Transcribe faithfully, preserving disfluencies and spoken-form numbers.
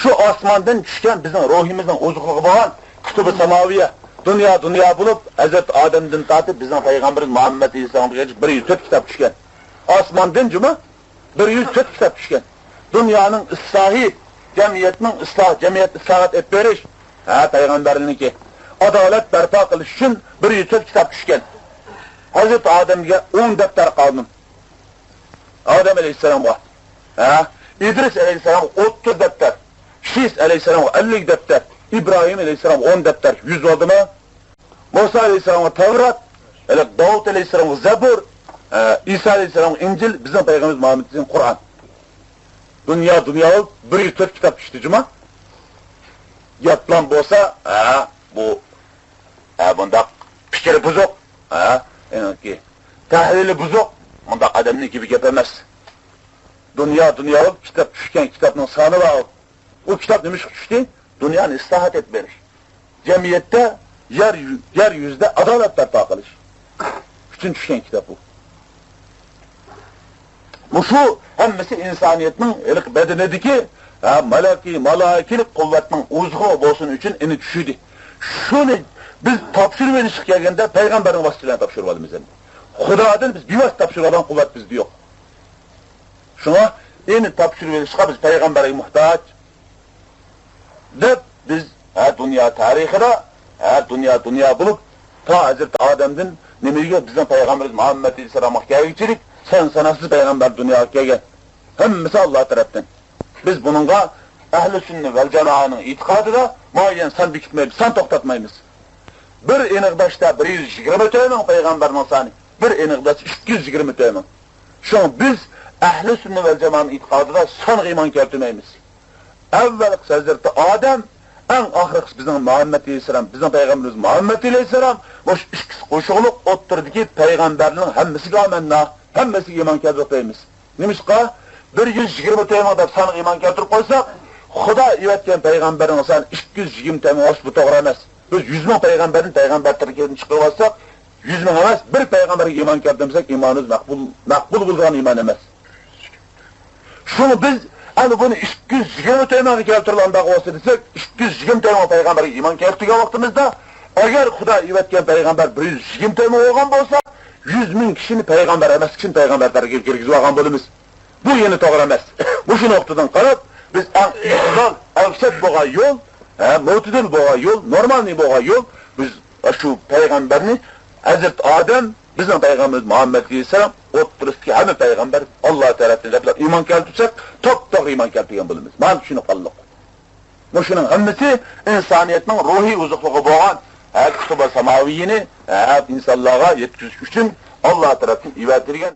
شۇ ئاسماندىن چۈشكەن بىزنىڭ روھىمىزنىڭ ئوزۇقلۇقى بولغان كۇتۇبى ساماۋىيە، دۇنيا، دۇنيا بولۇپ، ھەزرىتى ئادەمدىن تارتىپ بىزنىڭ پەيغەمبىرىمىز مۇھەممەد ئەلەيھىسسالامغىچە بىر يۈز تۆت كىتاب چۈشكەن. ئاسماندىن جۇما بىر يۈز تۆت كىتاب چۈشكەن. دۇنيانىڭ ئىسلاھى، جەمئىيەتنىڭ ئىسلاھى، جەمئىيەت ئىسلاھات ئېلىپ بېرىش، ھە، پەيغەمبەرنىڭكى. ئادالەت بەرپا قىلىش ئۈچۈن بىر يۈز تۆت كىتاب چۈشكەن. ھەزرىتى ئادەمگە ئون دەپتەر قالدى. ئادەم ئەلەيھىسسالامغا، ھە، ئىدرىس ئەلەيھىسسالامغا ئوتتۇز دەپتەر، شىس ئەلەيھىسسالامغا ئەللىك دەپتەر، ئىبراھىم ئەلەيھىسسالامغا ئون دەپتەر، يۈز بولدىمۇ؟ مۇسا ئەلەيھىسسالامغا تەۋرات، ھېلىقى داۋۇت ئەلەيھىسسالامغا زەبۇر، ھە، ئىسا ئەلەيھىسسالامغا ئىنجىل، بىزنىڭ پەيغەمبىرىمىز مۇھەممەد ئەلەيھىسسالامغا قۇرئان. دۇنيا، دۇنيا بولۇپ بىر يۈز تۆت كىتاب چۈشتى جۇما. ياتلام بولسا، ھە، بۇ، ھە، بۇنداق پىكرى بۇزۇق، ھە، ئېنىقكى تەھلىلى بۇزۇق، مۇنداق ئادەمنىڭ گېپى گەپ ئەمەس. دۇنيا، دۇنيا بولۇپ كىتاب چۈشكەن، كىتابنىڭ سانى بار. ئۇ كىتاب نېمە ئۈچۈن چۈشتى؟ دۇنيانى ئىسلاھات ئېلىپ بېرىش. جەمئىيەتتە، يەر يۈ-، يەر يۈزىدە ئادالەت بەرپا قىلىش ئۈچۈن چۈشكەن كىتاب بۇ. مۇشۇ ھەممىسى ئىنسانىيەتنىڭ ھېلىقى بەدىنىدىكى، ھە، مەلەكىي، مالايىكىلىك قۇۋۋەتنىڭ ئوزۇقى بولسۇن ئۈچۈن ئېنى چۈشىدى. شۇنى بىز تاپشۇرۇۋېلىشقا كەلگەندە پەيغەمبەرنىڭ ۋاسىتىسى بىلەن تاپشۇرۇۋالىمىز ئەمدى. خۇدادىن بىز بىۋاسىتە تاپشۇرۇۋالغان قۇۋۋەت بىزدە يوق. شۇڭا ئېنى تاپشۇرۇۋېلىشقا بىز پەيغەمبەرگە موھتاج، دەپ بىز، ھە، دۇنيا تارىخىدا، ھە، دۇنيا، دۇنيا بولۇپ، تا ھەزرىتى ئادەمدىن نېمىگە بىزنىڭ پەيغەمبىرىمىز مۇھەممەد ئەلەيھىسسالامغا كەلگۈچىلىك سان ساناقسىز پەيغەمبەر دۇنياغا كەلگەن. ھەممىسى ئاللا تەرەپتىن. بىز بۇنىڭغا ئەھلى سۈننە ۋەل جامائەنىڭ ئېتىقادىدا مۇئەييەن سان بېكىتمەيمىز، سان توختاتمايمىز. بىر ئېنىقلاشتا بىر يۈز يىگىرمە تۆت مىڭ پەيغەمبەرنىڭ سانى، بىر ئېنىقلاشتا ئىككى يۈز يىگىرمە تۆت مىڭ. شۇڭا بىز ئەھلى سۈننە ۋەل جامائەنىڭ ئېتىقادىدا سانغا ئىمان كەلتۈرمەيمىز. ئەۋۋەلقىسى ھەزرىتى ئادەم، ئەڭ ئاخىرقىسى بىزنىڭ مۇھەممەد ئەلەيھىسسالام، بىزنىڭ پەيغەمبىرىمىز مۇھەممەد ئەلەيھىسسالام، مۇشۇ ئىككىسى قوشۇقلۇق ئوتتۇرىدىكى پەيغەمبەرنىڭ ھەممىسىگە ئامەننا، ھەممىسىگە ئىمان كەلتۈرۈپ قويىمىز. نېمىشقا؟ بىر يۈز يىگىرمە تۆت مىڭ دەپ سانغا ئىمان كەلتۈرۈپ قويساق، خۇدا ئېۋەتكەن پەيغەمبەرنىڭ سانى ئىككى يۈز يىگىرمە تۆت مىڭ بولسا، بۇ توغرا ئەمەس. بىز يۈز مىڭ پەيغەمبەرنى پەيغەمبەر تەرىقىدىن چىقىرىۋالساق، يۈز مىڭ ئەمەس، بىر پەيغەمبەرگە ئىمان كەلتۈرمىسەك، ئىمانىمىز مەقبۇل، مەقبۇل بولىدىغان ئىمان ئەمەس. شۇڭا بىز ئەنە بۇنى ئىككى يۈز يىگىرمە تۆت مىڭغا كەلتۈرۈلگەندەك بولسا دېسەك، ئىككى يۈز يىگىرمە تۆت مىڭ پەيغەمبەرگە ئىمان كەلتۈرگەن ۋاقتىمىزدا، ئەگەر خۇدا ئېۋەتكەن پەيغەمبەر بىر يۈز يىگىرمە تۆت مىڭ بولغان بولسا، يۈز مىڭ كىشىنى پەيغەمبەر ئەمەس كىشىنى پەيغەمبەر تەرىقىگە كىرگۈزۈپ ئالغان بولىمىز. بۇ يەنە توغرا ئەمەس. مۇشۇ نۇقتىدىن قاراپ، بىز ئەڭ ئېتىدال، ئەۋسەت بولغان يول، ھە، مۆتىدىل بولغان يول، نورمالنىي بولغان يول، بىز شۇ پەيغەمبەرنى، ھەزرىتى ئادەم، بىزنىڭ پەيغەمبىرىمىز مۇھەممەد ئەلەيھىسسالام، ئوتتۇرىسىدىكى ھەممە پەيغەمبەر ئاللا تەرەپتىن دەپ ئىمان كەلتۈرسەك، توپتوغرا ئىمان كەلتۈرگەن بولىمىز. مانا چۈشىنىپ قالدۇق. مۇشۇنىڭ ھەممىسى ئىنسانىيەتنىڭ روھىي ئوزۇقلۇقى بولغان، ھە، كۇتۇبە ساماۋىينى، ھە، ئىنسانلارغا يەتكۈزۈش ئۈچۈن ئاللا تەرەپتىن ئەۋەتىلگەن.